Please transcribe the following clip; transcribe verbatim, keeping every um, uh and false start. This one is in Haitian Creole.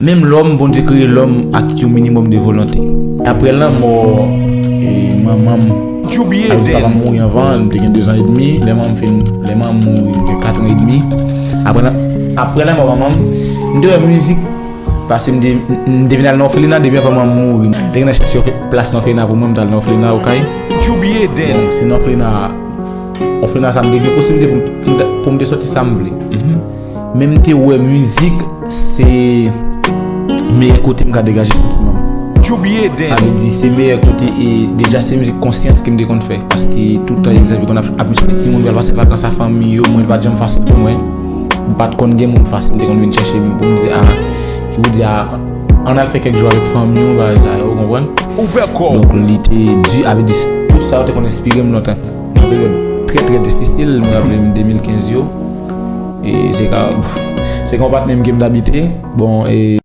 Menm lòm, Bondye kreye lòm ak yon minimòm de volonte. Apre lanmò e, manman m, Djoubie alò papa m Dance. Mouri anvan, m te gen dezan edmi. Lè manman m fin, lè manman m mouri, m gen katran edmi. Apre, la- apre lanmò manman m, m te wè mizik, paske m te, m te vin al nan òfelina depi anvan manman m mouri. M te gen chans yo fè plas nan òfelina pou mwen, m t al nan òfelina Okay. Djoubie Dance. Se nan òfelina, òfelina sa m te gen posiblite pou, pou, pou m te sòti sa m vle. Men m te wè mizik se meyè kote m ka degaje santiman m. Djoubie Sa vle Dance. Di se meyè kote e deja se mizik konsyans ke m te konn fè. Paske tout tan egzanp kon ap ap vin sòti timoun pral pase vakans a fanmi yo, mwen li pa t janm fasil pou mwen. M pa t konn gen moun fasil, te konn vin chèche m pou m di a, ki pou di a, ann al fè kèk jou avèk fanmi yo, bagay sa yo, ou konprann? Ouvè kò. Donk li te di, avè di tout sa yo te konn enspire m lontan. Nan peryòd trè trè difisil, mwen raple m de mil kenz yo. E se ka, se ka yon patnè m ke m t abite. Bon, e